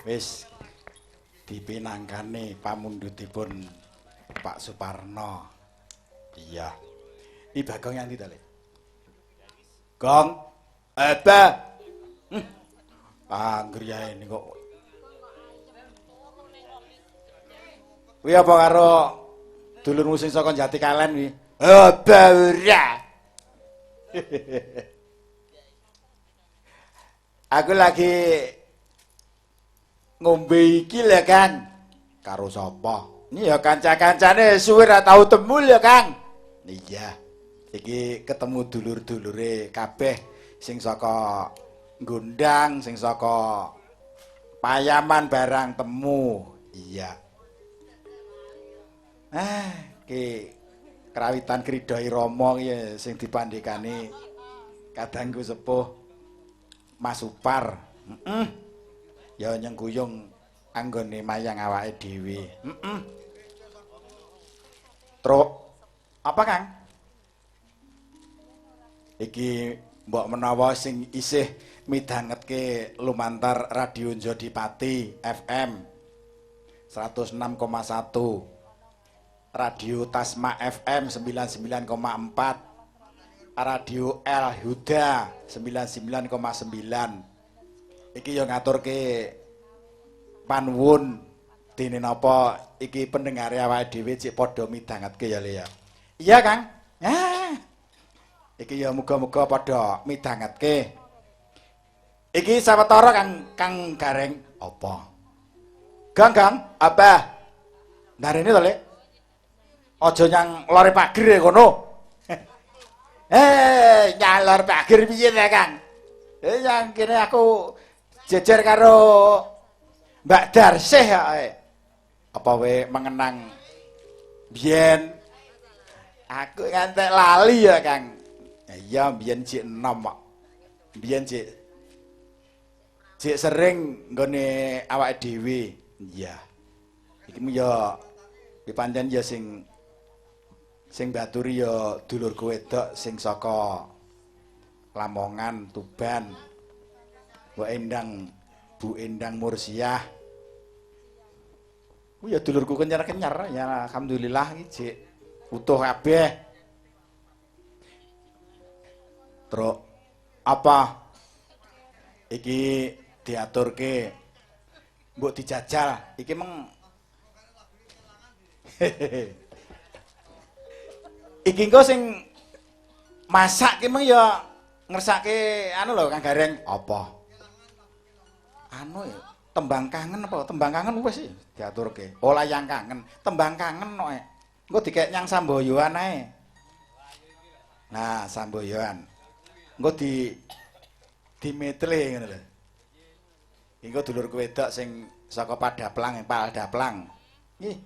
Wis dipinangkani pamundhutipun Pak Suparno. Iya. Iki Bagong yang ndi ta, Le? Gong. Apa? Angger yae ini kok. Kuwi apa karo dulurmu sing saka Jati Kalen kuwi? Apa ora? Aku lagi ngombe iki lho, Kang. Karo sapa? Ini ya kanca-kancane suwe ra tau temu lho, Kang. Iya. Iki ketemu dulur-dulure kabeh sing saka Gondang, sing saka Payaman barang temu. Iya. Ah, iki krawitan Krida Irama iki sing dipandhekani kadangku sepuh Mas Supar. Heeh. Ya nyengkuyung anggone mayang awake dhewe. Heeh. Truk apa, Kang? Iki mbok menawa sing isih midhangetke lumantar Radio Jodipati FM 106,1, Radio Tasma FM 99,4, Radio El Huda 99,9. Iki ya ngaturke panuwun dene napa iki pendengare awake dhewe cek padha midhangetke ya, Le ya. Iya, Kang. Ah. Iki ya muga-muga padha midhangetke. Iki sawetara Kang, Kang Gareng apa? Gang, Gang, apa? Ndarene to, Le? Aja nyang lore pager kono. Nyalor pager piye ta, Kang? Yang kene aku jejer karo Mbak Darsih kok. Apa we mengenang biyen aku ngantek lali ya, Kang. Iya, biyen jek enom kok. Biyen jek sering nggone awake dhewe. Iya. Iki mu ya pancen ya sing baturi ya dulurku wedok sing saka Lamongan, Tuban. Mbok Endang, Bu Endang Mursiah. Ku ya dulurku kenyar-kenyar ya, alhamdulillah iki jek utuh kabeh. Truk apa? Iki diaturke mbok dijajal iki meng iki engko sing masak ki meng ya ngersake anu lho Kang Gareng. Apa? Anu ya, tembang kangen apa? Tembang kangen wis diaturke. Oh, layang kangen, tembang kangen kok. Engko dikek nyang Samboyoan ae. Nah, Samboyoan. Engko di dimetle ngono lho. Engko dulurku wedok sing saka Padaplang, Paldaplang. Ih.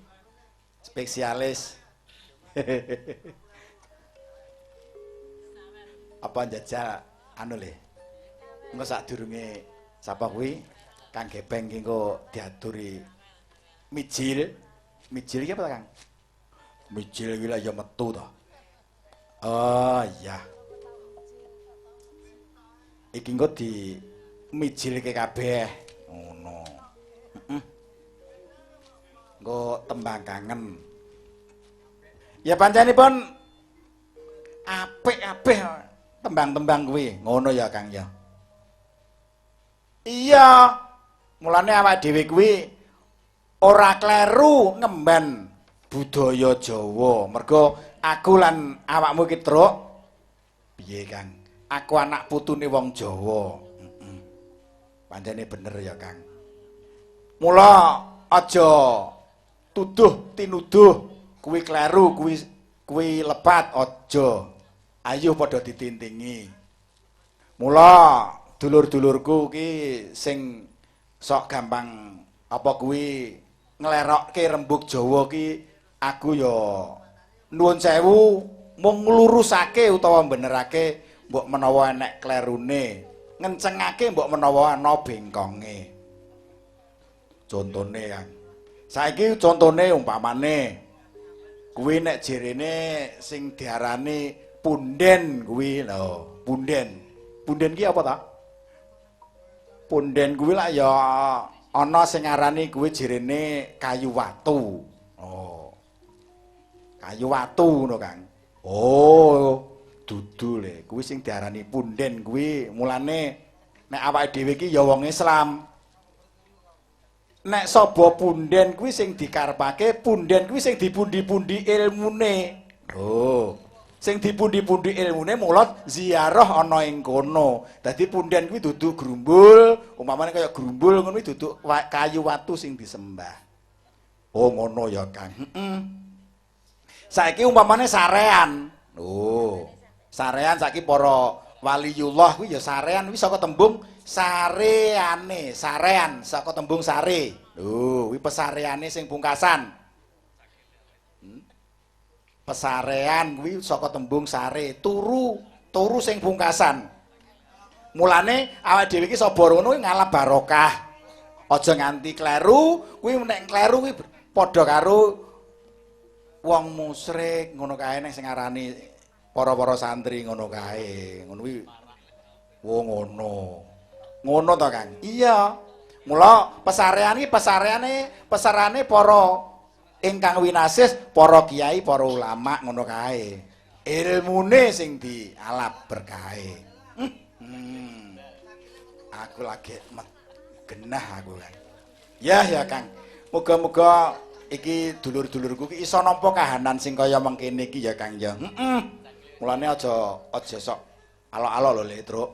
Spesialis. Apa njajal anu le. Engko sadurunge sapa kuwi Kang Gepeng ki engko diaturi mijil. Mijil iki apa, Kang? Mijil iki lah ya metu to. Oh iya. Iki engko di mijilke kabeh ngono. Heeh. Engko tembang kangen. Ya pancenipun apik-apik tembang-tembang kuwi. Ngono ya, Kang ya. Iya. Mulane awake dhewe kuwi ora kleru ngemban budaya Jawa. Mergo aku lan awakmu iki, Truk. Piye, Kang? Aku anak putune wong Jawa. Heeh. Pancene bener ya, Kang. Mula aja tuduh tinuduh kuwi kleru, kuwi lepat, aja. Ayo padha ditintingi. Mula dulur-dulurku ki sing sok gampang apa kuwi nglerokke rembug Jawa ki aku ya nuwun sewu mung nglurusake utawa benerake mbok menawa enek klerune, ngencengake mbok menawa ana bengkonge. Contone, Kang. Saiki contone umpamane kuwi nek jerene sing diarani punden kuwi lho, punden. Punden ki apa ta? Punden kuwi lak ya ana sing ngarani kuwi jirene kayu watu. Oh. Kayu watu ngono, Kang. Oh, dudu le, kuwi sing diarani punden kuwi. Mulane nek awake dhewe iki ya wong Islam. Nek saba punden kuwi sing dikarepake, punden kuwi sing dipundi-pundi ilmune. Oh. Sing dipundi-pundi ilmune mula ziarah ana ing kono. Dadi punden kuwi dudu grumbul, umpamane kaya grumbul ngono kuwi dudu kayu watu sing disembah. Oh ngono ya, Kang. Heeh. Saiki umpamane sarean. Oh. Sarean saiki para waliyullah kuwi ya sarean kuwi saka tembung sareane, sarean saka tembung sare. Lho, kuwi pesareane sing pungkasan. Pesarean kuwi saka tembung sare, turu, turu sing pungkasan. Mulane awake dhewe iki sabar ngono kuwi ngalap barokah. Aja nganti kleru, kuwi nek kleru kuwi padha karo wong musyrik ngono kae nek sing ngarani para-para santri ngono kae. Ngono kuwi wo ngono. Ngono to, Kang? Iya. Mula pesarean iki pesareane, pesarane para ingkang winasis, para kiai, para ulama ngono kae. Ilmune sing dialap berkahe. Aku lagi genah aku, Kang. Ya ya, Kang. Muga-muga iki dulur-dulurku iki iso nampa kahanan sing kaya mengkene iki ya, Kang ya. Heeh. Mulane aja aja sok alok-alok lho, Lek Truk.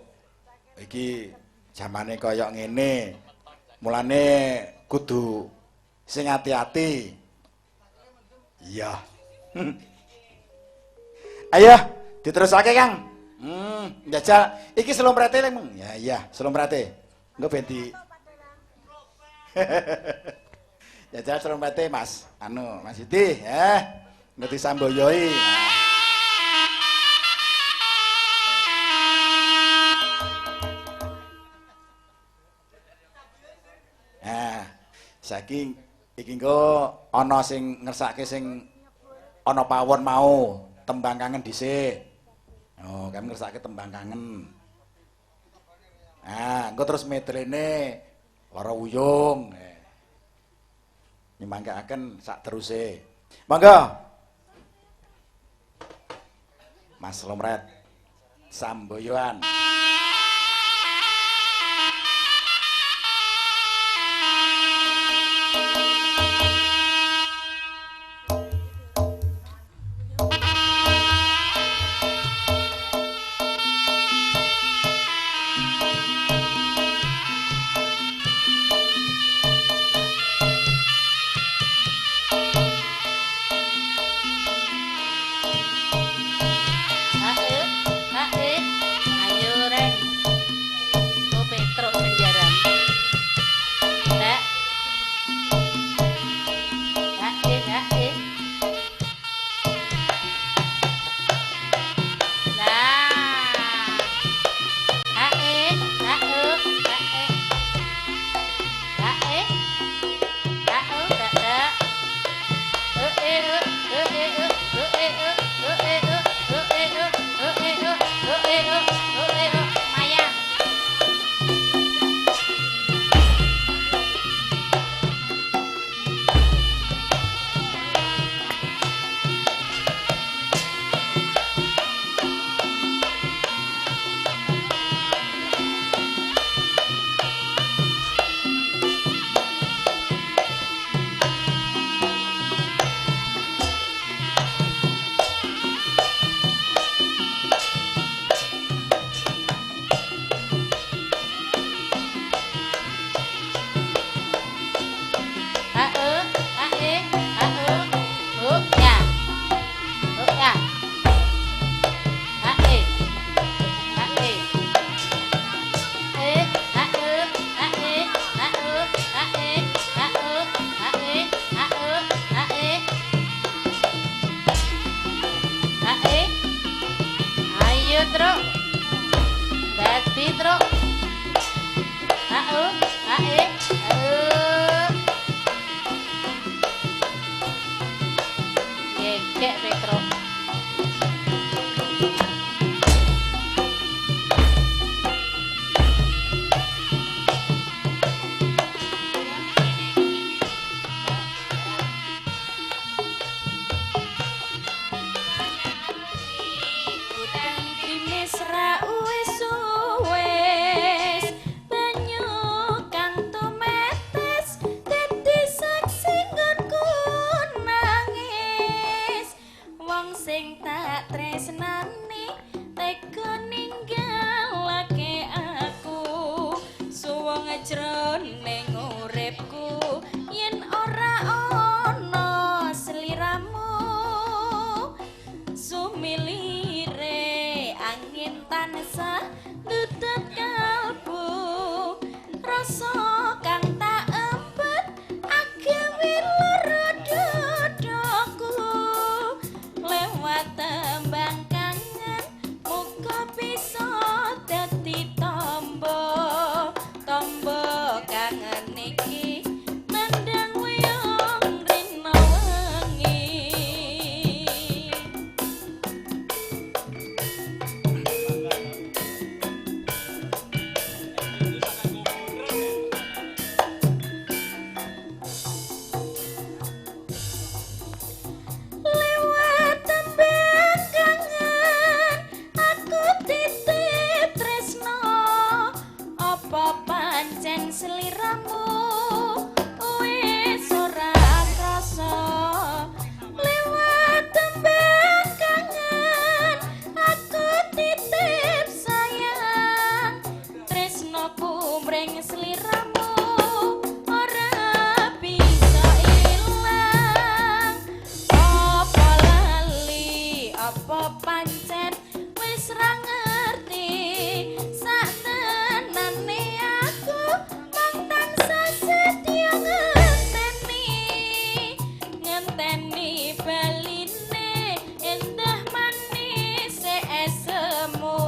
Iki jamane kaya ngene. Mulane kudu sing ati-ati. Iya. Ayo diterusake, Kang. Njajal iki slomprete lek. Ya iya, slomprete. Engko ben di jajal slomprete, Mas. Anu, Mas Yudi, engko disamboyoi. Nah, saiki iki engko ana sing ngersake sing ana pawon mau, tembang kangen dhisik. Oh, kami ngersake tembang kangen. Nah, engko terus medrene lara wuyung. Nyemangkaaken sak teruse. Monggo. Mas Lomret Samboyoan. Ayo. tak tresnani tega ninggalake aku. Suwung jroning uripku yen ora ana sliramu. Sumilire angin tansah ndudut kalbu, rasa kang tak empet agawe lara dadaku. Lewat tembang kangen muga bisa dadi tombo, tombo kangen iki nandang wiyong rina wengi. Lewat tembang kangen aku titip tresno, apa pancen sliramu wis ora krasa. Lewat tembang kangen aku titip sayang, tresnoku mring sliramu ora bisa ilang. Apa lali, apa pancen wis ra ngerti, sak tenane aku mung tansah setya ngenteni, ngenteni baline endah manis esemu.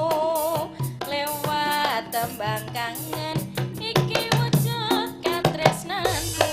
Lewat tembang kangen iki wujud katresnanku.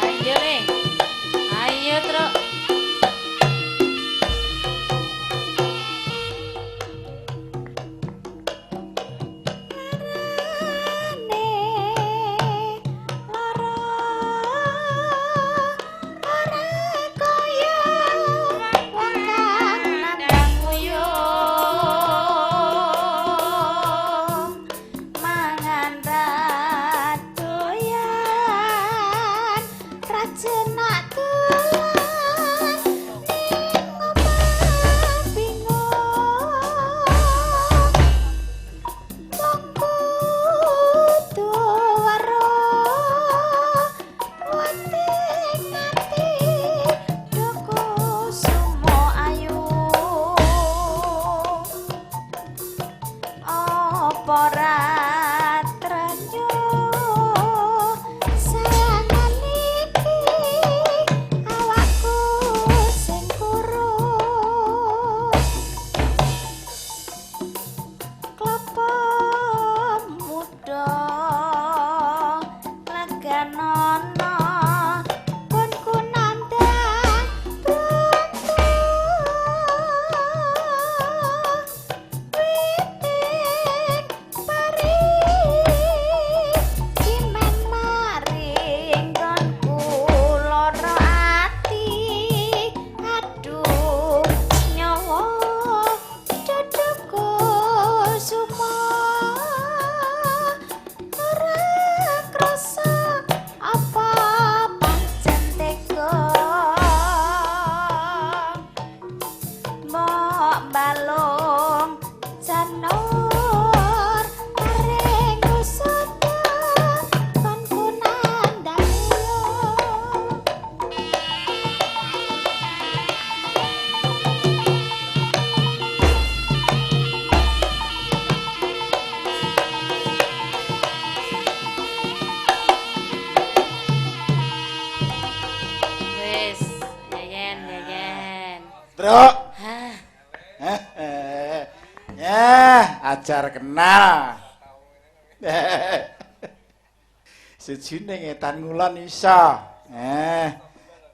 Ayo le, ayo truk. Wis, yeyen, yeyen. Truk. Hah. Ya, Ajar kenal. Sijine ngetan ngulon iso.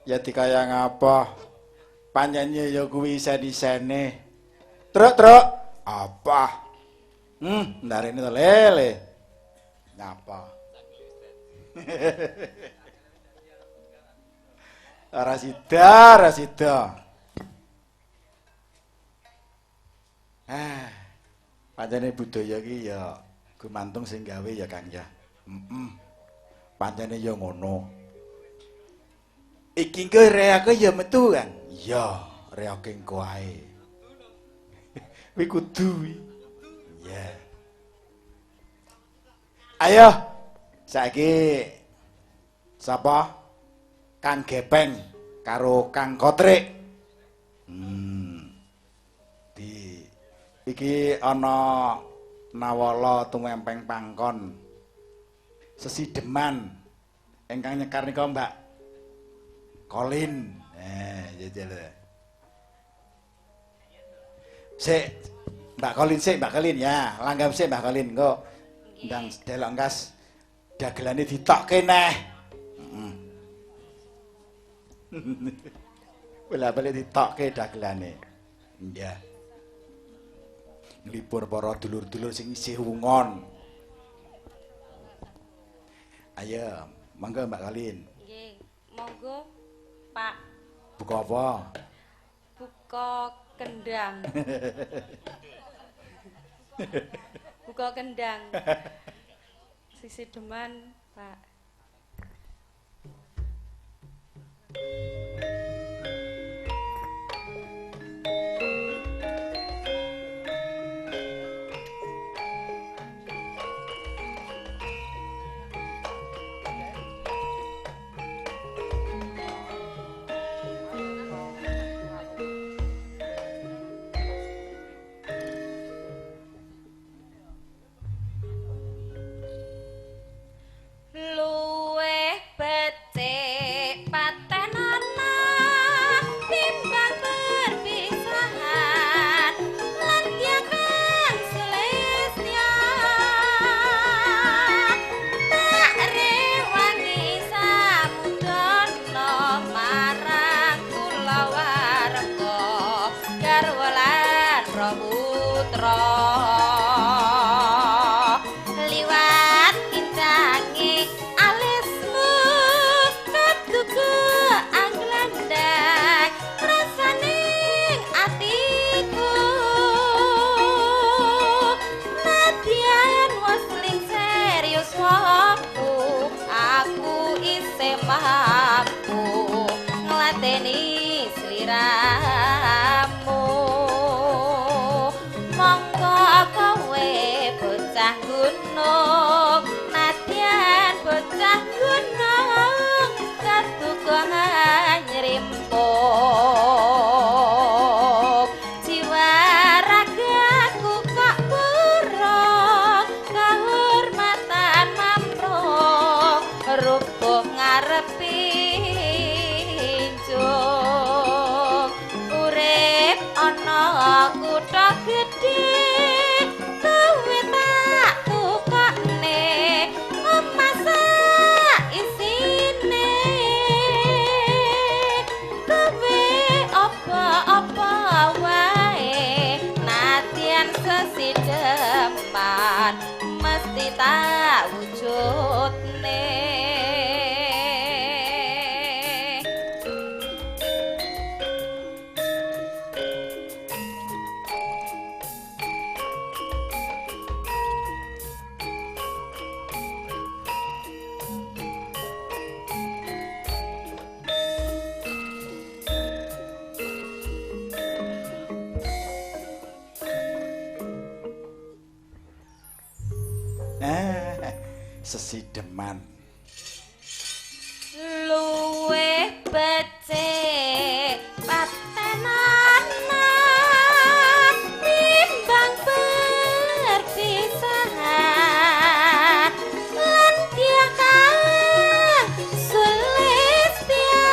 Ya dikaya ngapa? Panjenengan ya kuwi isen-isene. Truk, truk. Apa? Ndarene to lele. Nyapa? Ora sida, ora sida. Pancene budaya iki ya gumantung sing gawe ya Kang ya. Heeh. Pancene ya ngono. Iki engko reake ya metu Kang. Iya, reake engko ae. Kuwi kudu kuwi. Iya. Ayo. Saiki sapa? Kang Gepeng karo Kang Kotrik. Di iki ana nawala tumempeng pangkon. Sesideman ingkang nyekar nika Mbak Kolin. Jajal. Sik Mbak Kolin sik, Mbak Kolin ya. Langgam sik Mbak Kolin engko ndang delok engkas dagelane ditokke neh. Heeh. Bola-bali ditokke dagelane. Iya. Nglipur para dulur-dulur sing isih wungon. Ayo, monggo Mbak Kolin. Nggih, monggo Pak. Buka apa? Buka kendang. Buka kendang. Sisi deman, Pak. Luwih becik patenana timbang perpisahan lan tiang sulistya tak rewangi samudana marang kulawarga garwa lan putra liwat indange alismu ketuku anglandak rasane atiku nadyan wis serius waku aku isih mampu ngladeni sliramu monggo kowe bocah gunung nadyan bocah gunung ketuku nyrimpuk jiwa ragaku kok burung kehormatan mamrung rubuh ngarepi njung urip ana kutha gedhe kowe tak tukokne memasak isine kowe apa-apa wae nadyan sesideman mesti tak wujudne. Sesideman luwih becik patenana timbang perpisahan lan tiang sulistya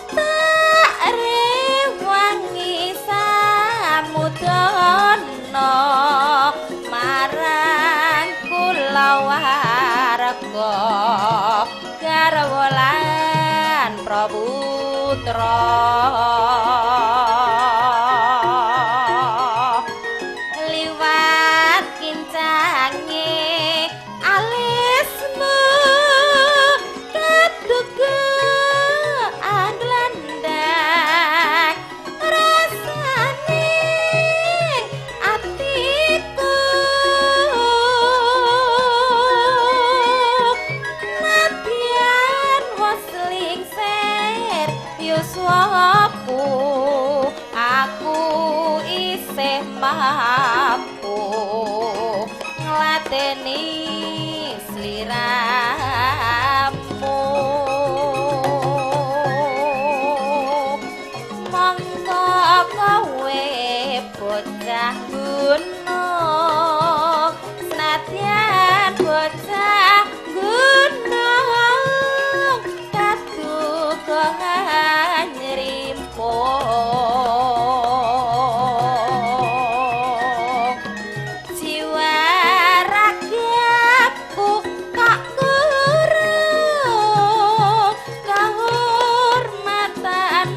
tak rewangi samudana putra liwat kincange alismu kaduga anglandang rasane atiku nadyan wis lingsir yuswaku aku isih mampu ngladeni sliramu. Monggo kowe bocah gunung, senadyan bocah gunung kaduga nyrimpung. Jiwa ragaku kok kurung kahormatan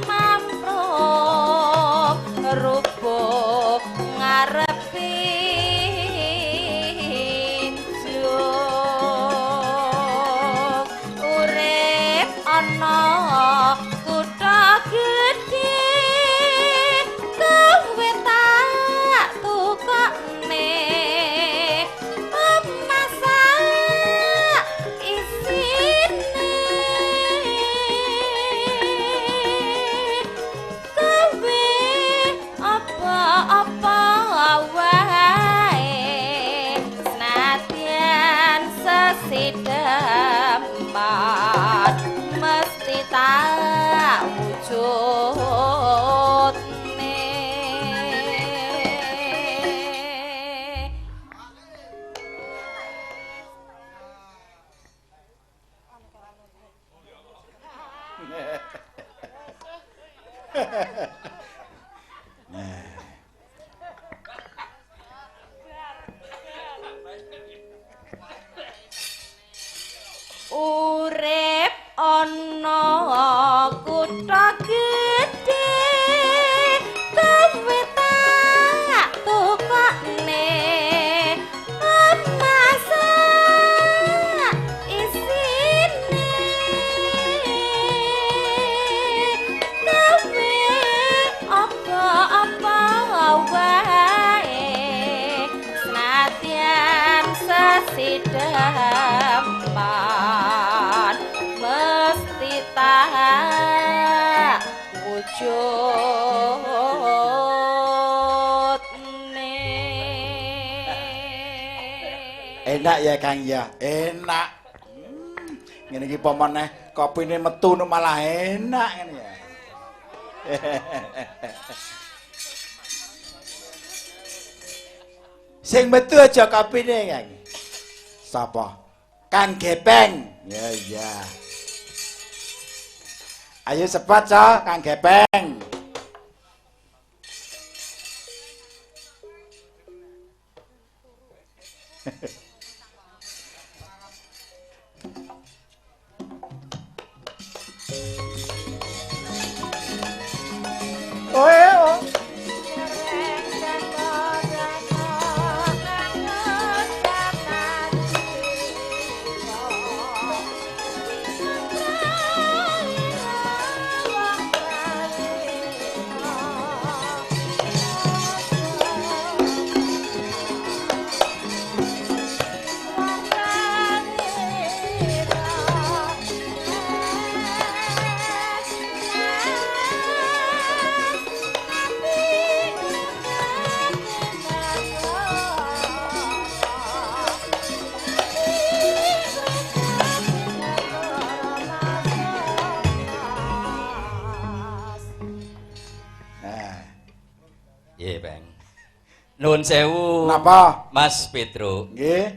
mamprung rubuh ngarepi njung. Urip ana kutha gedhe kowe tak tukokne memasak isine kowe apa-apa wae senadyan sesideman mesti tak wujudne. Urip ana kutha gedhe kowe tak tukokne memasak isine kowe apa-apa wae senadyan sesideman mesti tak wujudne. Enak ya Kang ya, enak. Ngene iki apa meneh kopine metu nu malah enak ngene ya. Sing metu aja kopine Kang. Sapa? Kang Gepeng. Ya iya. Ayo cepat so, Kang Gepeng. Oh, oh. Nggih, Bang. Nuwun sewu. Napa? Mas Petro. Nggih.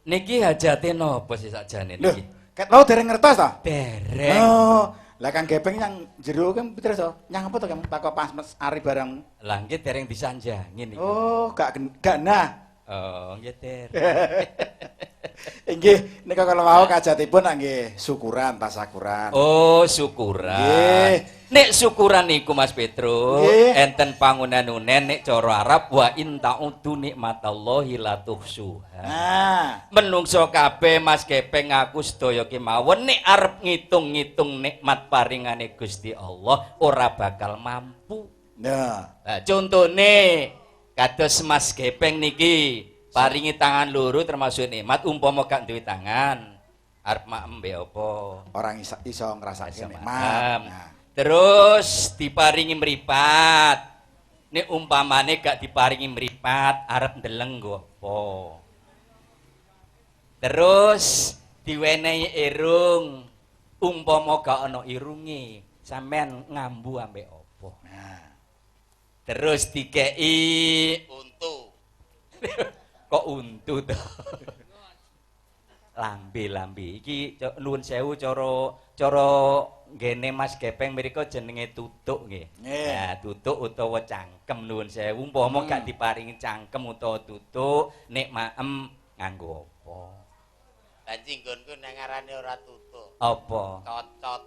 Niki hajate napa sih sakjane Lho, niki? ket wau dereng ngertos ta? Dereng. Oh, lah Kang Gepeng yang jero kan terus to. Nyang apa to Kang takok pas Mas Ari barang. Lah nggih dereng disanjangi niki. Oh, gak gak nah. Oh, nggih dereng. Nggih, nika kalau mau kajatipun nggih syukuran tasakuran. Oh, syukuran. Nggih. Nek syukuran niku Mas Petro, enten pangunan unen nek cara Arab wa in ta'udu nikmatallahi la tuhsuha. Nah, Menungso kabeh Mas Gepeng aku sedaya kemawon nek arep ngitung-ngitung nikmat paringane Gusti Allah ora bakal mampu. Nah, Nah, contone kados Mas Gepeng niki paringi tangan loro termasuk nikmat, umpama gak duwe tangan arep maem mbek apa? Orang iso, iso ngrasake Iso nikmat. maem. Nah. Terus diparingi mripat. Nek umpamane gak diparingi mripat arep ndeleng nggo apa? Terus diwenehi irung, umpama gak ana irunge sampean ngambu ambek apa? Nah. Terus dikei Untu. Kok untu to? Lambe-lambe iki nuwun sewu cara cara nggene Mas Gepeng mriku jenenge tutuk nggih. Nggih. Nah, tutuk utawa cangkem nuwun sewu umpama gak diparingi cangkem utawa tutuk nek maem nganggo apa? Banci nggonku nang ngarane ora tutuk. Apa? Cocot.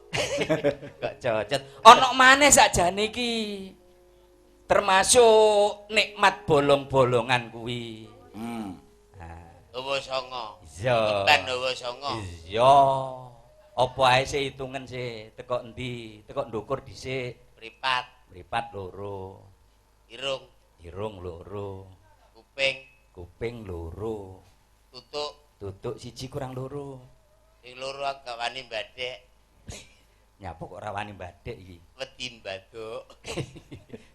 Kok cocot. Ana maneh sakjane iki. Termasuk nikmat bolong-bolongan kuwi. Nah, Hawa songo. Iya. Ban hawa songo. Iya. Apa ae sih hitungan sih, teko endi, teko ndukur dhisik. Mripat, Mripat loro, irung, irung loro, kuping, kuping loro, tutuk, tutuk siji kurang loro. Sing loro aku gak wani mbadek, Nyapa kok ora wani mbadek iki? Wedi mbaduk.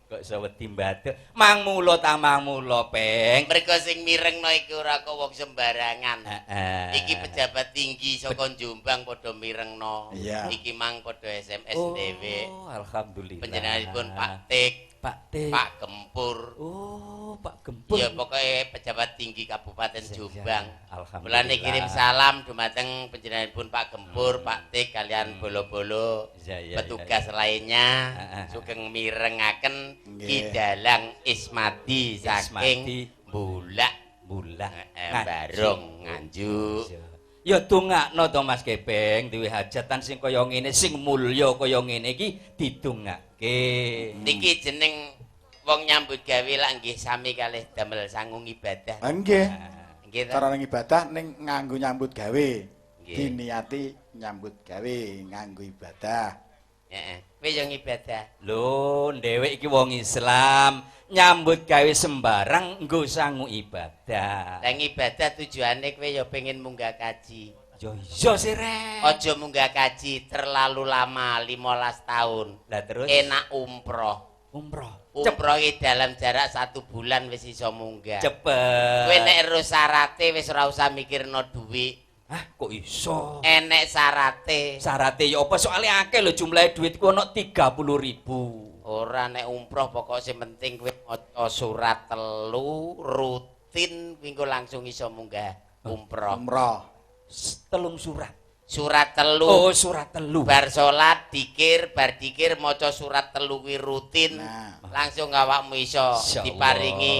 Kok iso wedi mbaduk? Mang mula ta mang mula, Peng. Mergo sing mirengno iki ora kok wong sembarangan. Heeh. Iki pejabat tinggi saka Jombang padha mirengno. Iya. Iki mang padha SMS Oh, dhewe. alhamdulillah. Panjenenganipun Pak Tik, Pak Tik. Pak Gempur. Oh, Pak Gempur. Ya pokoke pejabat tinggi Kabupaten Siap, Jombang. alhamdulillah. Mulane kirim salam dumateng panjenenganipun Pak Gempur, Pak Tik kalian bolo-bolo Iya, iya, petugas iya, iya. lainnya Heeh. sugeng mirengaken Nggih. Ki Dalang Ismadi saking Ismadi. Bulak Bulak Barong Nganjuk. Iya. Ya dongakno to Mas Gepeng duwe hajatan sing kaya ngene sing mulya kaya ngene iki didongake. Niki jeneng wong nyambut gawe lak nggih sami kalih damel sangung ibadah. Ah, nggih. Nggih ta? Cara ibadah ning nganggo nyambut gawe. Nggih. Diniati nyambut gawe nganggo ibadah. Heeh. Kowe yo ngibadah. Lho, dhewek iki wong Islam, nyambut gawe sembarang nggo sangu ibadah. Lah ngibadah tujuane kowe yo pengen munggah kaji. Yo iya sih rek. Aja munggah kaji terlalu lama 15 tahun. Lah terus Enak umroh. Umroh. Umroh iki dalam jarak 1 bulan wis iso munggah. Cepet. Kowe nek ero syarate wis ora usah mikirno dhuwit. Hah, kok iso? Enek syarate. Syarate ya apa? Soale akeh lho jumlahe duitku ana 30.000. Ora nek umroh pokok sing penting kowe maca surat 3 rutin kuwi engko langsung iso munggah umroh. Umroh. 3 surat. Surat 3. Oh, surat 3. Bar salat dikir, bar dikir maca surat 3 kuwi rutin. Nah. Langsung awakmu iso Insyaallah. diparingi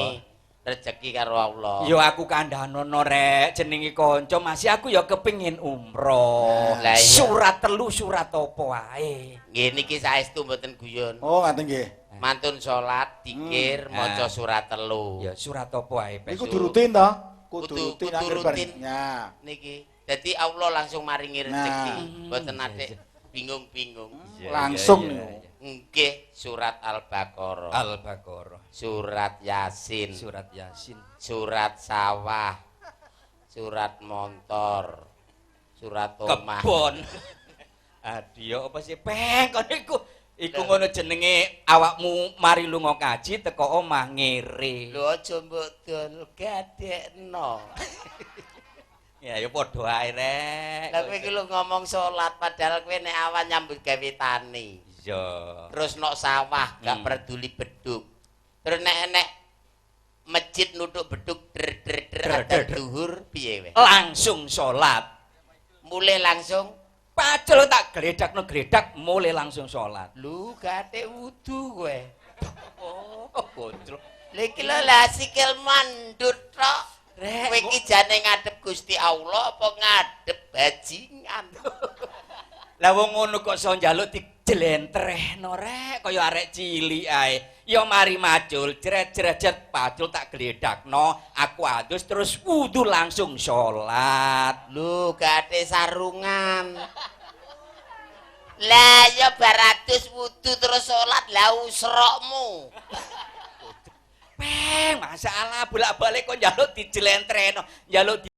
rezeki karo Allah. Ya aku kandhanono rek, jenenge kanca masih aku ya kepengin umroh. Lah iya. Surat 3 surat apa wae. Nggih niki saestu mboten guyon. Oh, ngaten nggih. Mantun salat dikir maca Nah. surat 3. Ya surat apa wae, Pes. Iku kudu rutin to? Kudu rutin Kudu anggere bar- rutin. Ya. Niki. Dadi Allah langsung maringi rezeki. Nah. Mboten nate bingung-bingung. Iya, Langsung iya, niku. iya. Nggih surat Al-Baqarah, Al-Baqarah, surat Yasin, surat Yasin, surat sawah, surat montor, surat omah. Kebon. Aduh, apa sih peng kon iku? Iku ngono jenenge awakmu mari lunga kaji teko omah ngere. Lho aja mbok dol gadekno. Ya ya padha ae rek. Lah kowe iki lho ngomong salat padahal kowe nek awan nyambut gawe tani. Iya. Terus nok sawah gak peduli beduk. Terus nek enek masjid nutuk beduk der der der Der, ada der, der. duhur piye kowe? Langsung salat. Mulih langsung Pacul tak gledakno gledak mulih langsung salat. lu gak wudu kowe. Oh, gondrong. Lha iki lho lah sikil mandut tok. Rek, Kowe iki jane ngadep Gusti Allah apa ngadep bajingan? Lah wong ngono kok iso njaluk di Jlentrehno rek kaya arek cilik ae. Ya mari macul, jret-jret pacul tak gledakno, aku adus terus wudu langsung salat. Lho, gak ada sarungan. Lah ya bar adus wudu terus salat, lah usrokmu. Peng, masalah bolak-balik kok njaluk dijlentrehno, njaluk.